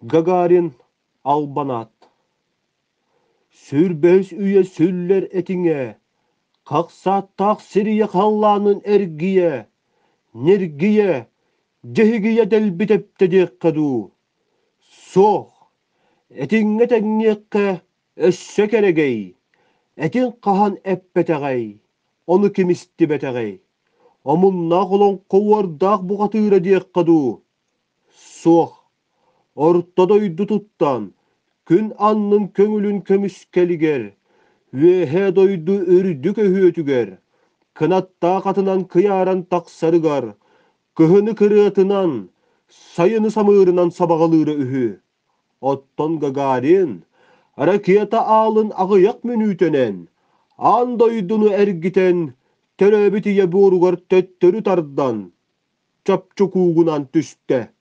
Гагарин албан аат Сүүрбэһис үйэ сүллэр этиҥэ, хахсааттаах сирийэ халлаанын эргийэ, ньиргийэ, дьиһигийэ дэлби тэптэ диэххэ дуу, суох, этиҥҥэ тэҥниэххэ өссө кэрэгэй, этиҥ хаһан эппэтэҕэй, ону ким истибэтэҕэй, омуннаах олоҥхо уордаах бухатыыра диэххэ дуу, суох, Орто дойду туттан, күн аннын көҥүлүн көмүскэлигэр, Үөһээ дойду үрдүк өһүөтүгэр, кынаттаах атынан кыйааран тахсарыгар, кыһыны кырыатынан, сайыны самыырынан сабаҕалыыра үһү. Оттон Гагарин ракета аалын аҕыйах мүнүүтэнэн аан дойдуну эргитэн, төрөөбүт ийэ буоругар төттөрү тардан, чопчу куугунаан түстэ.